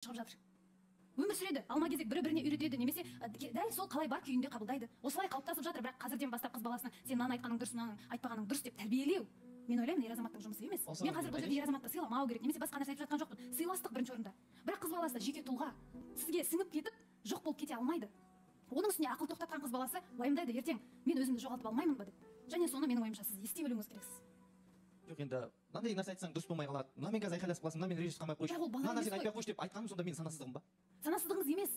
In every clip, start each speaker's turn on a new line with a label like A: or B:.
A: Шығып жатыр. Өмір сүреді, алма кезек бірі біріне үйретеді, немесе дәл сол қалай бар күйінде қабылдайды. Осылай қалыптасып жатыр, бірақ қазірден бастап қыз баласының сен мынаны айтқаның дұрыс, мынаны айтпағаның дұрыс деп тәрбиелеу, мен ойлаймын, ер азаматтың жұмысы емес. Мен қазір бұл жерде ер азаматты сыйламау керек, немесе басқа нәрсе айтып жатқан жоқпын. Сыйластық бірінші орында. Бірақ қыз баласы жеке тұлға, сізге сіңіп кетіп, жоқ болып кете алмайды. Оның үстіне ақыл тоқтатқан қыз баласы уайымдайды, ертең мен өзімді жоғалтып алмаймын ба деп. Және соны менің ойымша сіз ести білуіңіз керексіз.
B: Жоқ, енді мынандай нәрсе айтсаң дұрыс болмай қалады. Мына мен қазір айқайласып қаласың, мына мен ренжісіп қалмай қойшы. Мына нәрсені айтпай қойшы деп айтқаным сонда менің санасыздығым ба?
A: Санасыздығыңыз емес.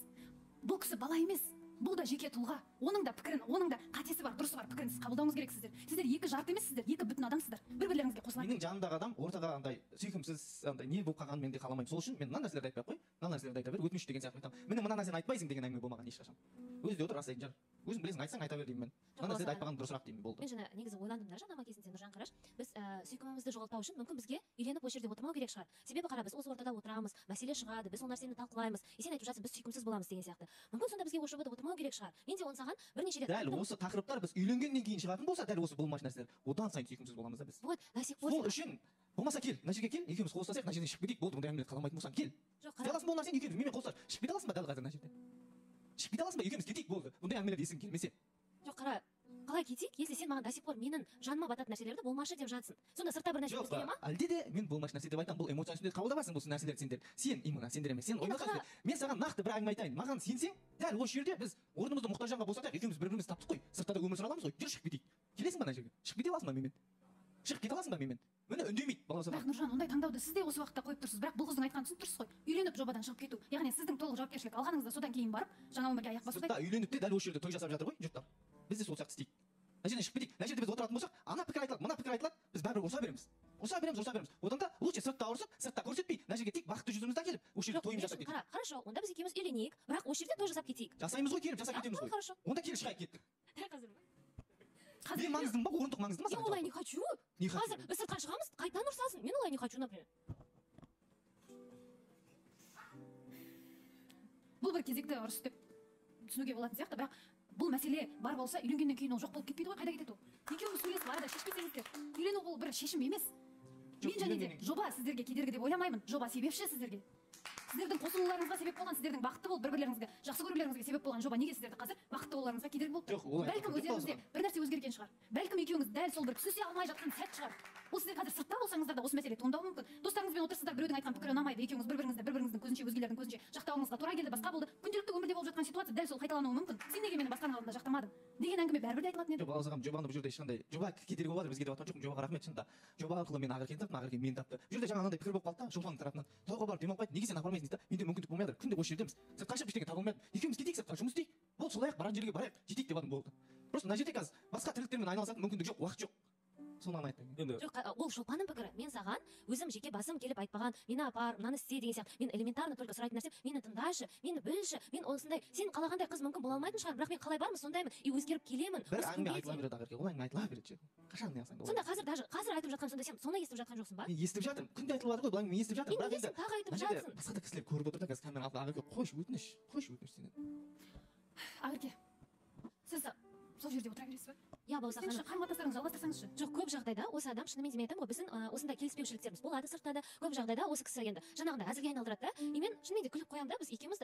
A: Бұл кісі бала емес. Бұл да жеке тұлға. Оның да пікірін, оның да қатесі бар, дұрысы бар пікірін сіз қабылдауыңыз керексіздер. Сіздер екі жарты емессіздер, екі бүтін адамсыздар. Бір-бірлеріңізге қосылады.
B: Менің жанымдағы адам ортаға андай сүйкімсіз, андай не болып қалғанын мен де қаламаймын. Сол үшін мен мына нәрселерді айтпай ақ қой, мына нәрселерді айта бер, өтініш деген сияқты айтамын. Міне мына нәрсені айтпайсың деген әңгіме болмаған ешқашан. Өзі де отыр, рас айтатын шығар. Өзің білесің, айтсаң айта бер деймін мен. Мына нәрселерді айтпаған дұрысырақ деймін, болды.
C: Мен жаңа негізі ойландым да, жарнама кезінде, Нұржан, қараш, біз сүйкімімізді жоғалтпау үшін мүмкін бізге үйленіп осы жерде отырмау керек шығар. Себебі қара, біз осы ортада отырамыз, мәселе шығады, біз ол нәрсені талқылаймыз. И сен айтып жатсың, біз сүйкімсіз боламыз деген сияқты. Мүмкін сонда бізге осы жобада отырмау керек шығар. Мен де оны саған бірнеше рет
B: дәл осы тақырыптар біз үйленгеннен кейін шығатын болса, дәл осы болмашы нәрселер, одан сайын сүйкімсіз боламыз да біз.
C: Вот, до сих пор.
B: Сол үшін болмаса кел, мына жерге кел, екеуміз қол ұстасайық, мына жерден шығып кетейік, болды, бұндай әңгімелер қаламайтын болсаң, кел.
C: Жоқ,
B: істей аласың ба ол нәрсені, екеуміз менімен қол ұстасып шығып кете аласың ба дәл қазір мына жерде? Шығып кете аласың ба, екеуміз кетейік, болды. Бұндай әңгімелер есің келмесе.
C: Жоқ, қара, қалай кетейік, если сен маған до сих пор менің жаныма бататын нәрселерді болмашы деп жатсың. Сонда сыртта бір нәрсе өзгере ма?
B: Әлде де мен болмашы нәрсе деп айтамын, бұл эмоцияның үстінде қабылдамайсың бұл нәрселерді сендер. Сен именно сендер емес, сен ойласаң. Мен саған нақты бір әңгіме айтайын. Маған сенсең, дәл осы жерде біз орнымызды мұқтаж жанға босатайық, екеуміз бір-бірімізді таптық қой. Сыртта да өмір сүре аламыз ғой. Жүр, шығып кетейік. Келесің ба ана жерге? Шығып кете аласың ба менімен? Шығып кете аласың ба менімен? Міне үндемейді бала
A: Бірақ Нұржан, ондай таңдауды сіз де осы уақытта қойып тұрсыз. Бірақ бұл қыздың айтқанын түсініп тұрсыз ғой. Үйленіп жобадан шығып кету. Яғни сіздің толық жауапкершілік алғаныңызда содан кейін барып жаңа өмірге аяқ басу.
B: Сыртта үйленіп те дәл осы жерде той жасап жатыр ғой жұрттар. Біз де сол сияқты істейік. Мына жерден шығып кетейік. Мына жерде біз отыратын болсақ, ана пікір айтылады, мына пікір айтылады, біз бәрібір ұрса береміз. Ұрса береміз, ұрса береміз. Одан да лучше сыртта ұрысып, сыртта көрсетпей, мына жерге тек бақытты жүзімізді әкеліп, осы жерде тойымыз жасап кетейік.
C: Қара, хорошо, онда біз екеуміз үйленейік, бірақ осы жерде той жасап кетейік.
B: Жасаймыз ғой, келіп жасап кетеміз ғой.
C: Хорошо.
B: Онда келіп шығайық, кеттік.
C: Дәл қазір ма?
B: Мен маңыздымын ба, орындық маңызды ма
C: саған? Мен олай не хочу.
B: Қазір
C: біз сыртқа шығамыз, қайтадан ұрсасың. Мен олай не хочу, например.
A: Бұл бір кезекті ұрыс деп түсінуге болатын сияқты, бірақ бұл мәселе бар болса, үйленгеннен кейін ол жоқ болып кетпейді ғой, қайда кетеді ол? Екеуіңіз сөйлесіп арада шешпесеңіздер, үйлену ол бір шешім емес. Мен және де жоба сіздерге кедергі деп ойламаймын, жоба себепші сіздерге. Сіздердің қосылуларыңызға себеп болған, сіздердің бақытты болып бір-бірлеріңізге жақсы көрулеріңізге себеп болған жоба неге сіздерді қазір бақытты болуларыңызға кедергі болып тұр? Бәлкім өздеріңізде бір нәрсе өзгерген шығар. Бәлкім екеуіңіз дәл сол бір түсісе алмай жатқан сәт шығар. Ол сіздер қазір сыртта болсаңыздар да осы мәселе туындауы мүмкін. Достарыңызбен отырсыздар, біреудің айтқан пікірі ұнамайды, екеуіңіз бір-біріңізді бір-біріңіздің көзінше, өзгелердің көзінше жақтауыңызға тура келді, басқа болды. Күнделікті өмірде болып жатқан ситуация дәл сол қайталануы мүмкін. Сен неге мені басқаның алдында жақтамадың деген әңгіме бәрібір де айтылатын еді.
B: Жоқ, балауыз ағам, жобаны бұл жерде ешқандай жоба кедергі болып жатыр бізге деп жатқан жоқпын. Жобаға рахмет, шынында. Жоба арқылы мен Ақеркені таптым, Ақерке мені тапты. Бұл жерде жаңа анандай пікір болып қалды да, Шолпанның тарапынан. Тауға барып демалып қайт, неге сен апармайсың дейді да, менде мүмкіндік болмай жатыр. Күнде осы жердеміз. Сыртқа шығып ештеңе таба алмадым. Екеуміз кетейік сыртқа, жұмыс істейік. Болды, солай ақ барған жерге барайық, жетейік деп жатырмын, болды. Просто мына жерде қазір басқа тірліктермен айналысатын мүмкіндік жоқ, уақыт жоқ. Соны ғана айттым.
D: Енді
C: жоқ, ол Шолпанның пікірі. Мен саған өзім жеке басым келіп айтпаған, мені апар, мынаны істе деген сияқты. Мен элементарно только сұрайтын нәрсем, мені тыңдашы, мені білші, мен осындай, сен қалағандай қыз мүмкін бола алмайтын шығар, бірақ мен қалай бармын, сондаймын, и өзгеріп келемін.
B: Бір әңгіме айтыла береді Ақерке, ол әңгіме айтыла береді. Қашан не алсаң да.
C: Сонда қазір даже қазір айтып жатқан сонда сен соны естіп жатқан жоқсың ба?
B: Мен естіп жатырмын. Күнде айтылып жатыр ғой, бұл әңгіме естіп жатырмын.
C: Бірақ енді тағы айтып жатсың.
B: Басқа да кісілер көріп отыр да қазір камера алдында. Ақерке, қойшы, өтініш, қойшы, өтініш сенен.
A: Ақерке, сіз сол жерде отыра бересіз ба?
C: Иә, Балауса ханым.
A: Қарым-қатынастарыңызды жалғастырсаңызшы.
C: Жоқ, көп жағдайда осы адам шынымен де мен айтамын ғой, біздің осындай келіспеушіліктеріміз болады сыртта да. Көп жағдайда осы кісі енді жаңағындай әзілге айналдырады да. И мен шынымен де күліп қоямын да, біз екеуміз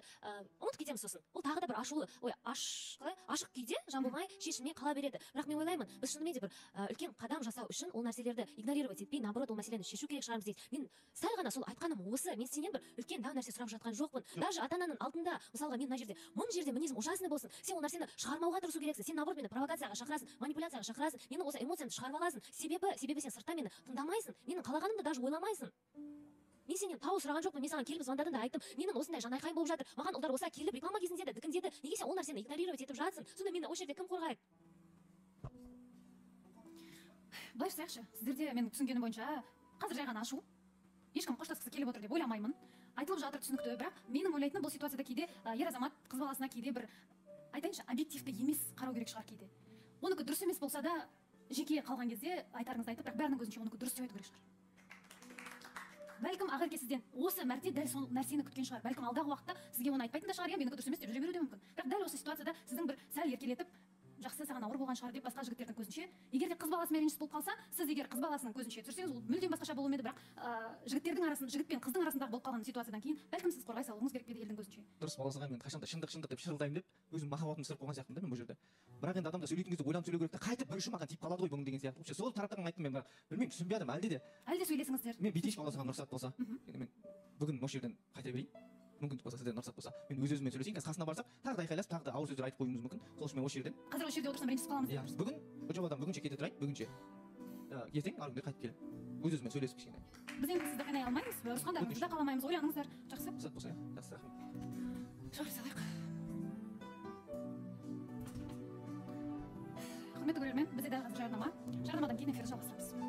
C: ұмытып кетеміз сосын. Ол тағы да бір ашулы, ой, ашық күйде жабылмай, шешілмей қала береді. Бірақ мен ойлаймын, біз шынымен де бір үлкен қадам жасау үшін ол нәрселерді игнорировать етпей, наоборот, ол мәселені шешу керек шығармыз дейді. Мен сәл ғана сол айтқаным осы, мен сенен бір үлкен дау нәрсе сұрап жатқан жоқпын. Даже ата-ананың алдында, мысалға, мен мына жерде, мың жерде мінезім ужасный болсын, сен ол нәрсені шығармауға тырысу керексің. Сен наоборот мені провокацияға шақырасың, манипуляцияға шақырасың, менің осы эмоциямды шығарып аласың. Себебі сен сыртта мені тыңдамайсың, менің қалағанымды даже ойламайсың. Мен сенен тау сұраған жоқпын, мен саған келіп звондадым да айттым, менің осындай жанайқайым болып жатыр, маған ұлдар осылай келіп реклама кезінде де дікіндеді, неге сен ол нәрсені игнорировать етіп жатсың? Сонда мені осы жерде кім қорғайды?
A: Былай жасайықшы, сіздерде менің түсінгенім бойынша қазір жай ғана ашу, ешкім қоштасқысы келіп отыр деп ойламаймын. Айтылып жатыр, түсінікті, бірақ менің ойлайтыным бұл ситуацияда кейде ер азамат қыз баласына кейде бір айтайыншы объективті емес қарау керек шығар кейде. Оныкі дұрыс емес болса да жеке қалған кезде айтарыңызды айтып, бірақ бәрінің көзінше оныкі дұрыс деп айту керек шығар. Бәлкім Ақерке сізден осы мәрте дәл сол нәрсені күткен шығар. Бәлкім алдағы уақытта сізге оны айтпайтын да шығар, иә, менікі дұрыс емес деп жүре беруі де мүмкін. Бірақ дәл осы ситуацияда сіздің бір сәл еркелетіп, Жақсы, саған ауыр болған шығар деп басқа жігіттердің көзінше. Егер де қыз баласымен ренжіс болып қалса, сіз егер қыз баласының көзінше түсірсеңіз, ол мүлдем басқаша болуы еді, бірақ жігіттердің арасын, жігіт пен қыздың арасындағы болып қалған ситуациядан кейін бәлкім сіз қорғай салуыңыз керек пе еді елдің көзінше.
B: Дұрыс, баласыға мен қашан да шындық шындық деп шырылдаймын деп өзім махаббатымды түсіріп қойған сияқтымын да мен бұл жерде. Бірақ енді адамдар сөйлейтін кезде ойланып сөйлеу керек та, қайтып бір үшін маған тиіп қалады ғой бұның деген сияқты. Вообще сол тараптан айттым мен, бірақ білмеймін, түсінбей жатырмын әлде де.
A: Әлде сөйлесіңіздер.
B: Мен бүйтейінші, баласыға рұқсат болса. Енді мен бүгін осы жерден қайта берейін. Мүмкіндік болса, сіздерден рұқсат болса, мен өз өзіммен сөйлесейін. Қазір қасына барсақ, тағы да айқайласып, тағы да ауыр сөздер айтып қоюымыз мүмкін. Сол үшін мен осы жерден.
A: Қазір осы жерде отырсам ренжісіп қаламыз деп
B: Иә, бүгін бұл жобадан бүгінше кете тұрайын, бүгінше. Ертең ары күнде қайтып келемін. Өз өзіммен сөйлесіп кішкене.
A: Біз енді сізді қинай алмаймыз, ұрысқандарыңызды да қаламаймыз, ойланыңыздар. Жақсы.
B: Рұқсат болса, иә. Жақсы, рахмет.
A: Шығарып салайық. Құрметті көрермен, бізде дәл қазір жарнама. Жарнамадан кейін эфирді жалғастырамыз.